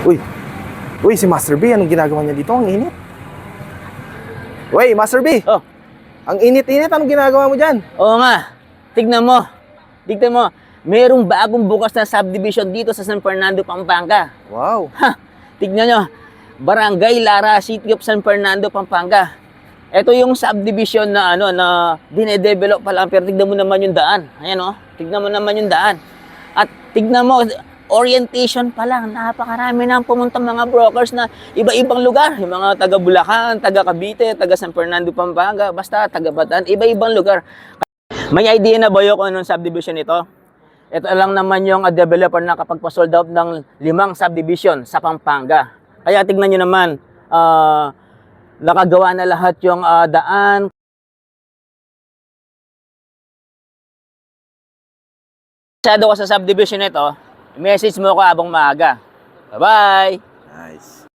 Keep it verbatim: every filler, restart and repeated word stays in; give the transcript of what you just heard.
Uy, uy, si Master B, anong ginagawa niya dito? Ang init. Uy, Master B! Oh. Ang init-init, anong ginagawa mo dyan? Oo nga. Tignan mo. Tignan mo. Merong bagong bukas na subdivision dito sa San Fernando, Pampanga. Wow. Ha! Tignan nyo. Barangay Lara, City of San Fernando, Pampanga. Ito yung subdivision na ano na dinedevelop pa lang, pero tignan mo naman yung daan. Ayan, oh. Tignan mo naman yung daan. At tignan mo, orientation pa lang, napakarami nang pumunta mga brokers na iba-ibang lugar. Yung mga taga Bulacan, taga Cavite, taga San Fernando, Pampanga, basta taga Bataan, iba-ibang lugar. May idea na ba kayo kung anong subdivision ito? Ito lang naman yung, ah, developer na kapagpa-sold out ng limang subdivision sa Pampanga. Kaya tignan nyo naman, ah, nakagawa na lahat yung, ah, daan. Masyado ka sa subdivision nito, message mo ko habang maaga. Bye-bye! Nice.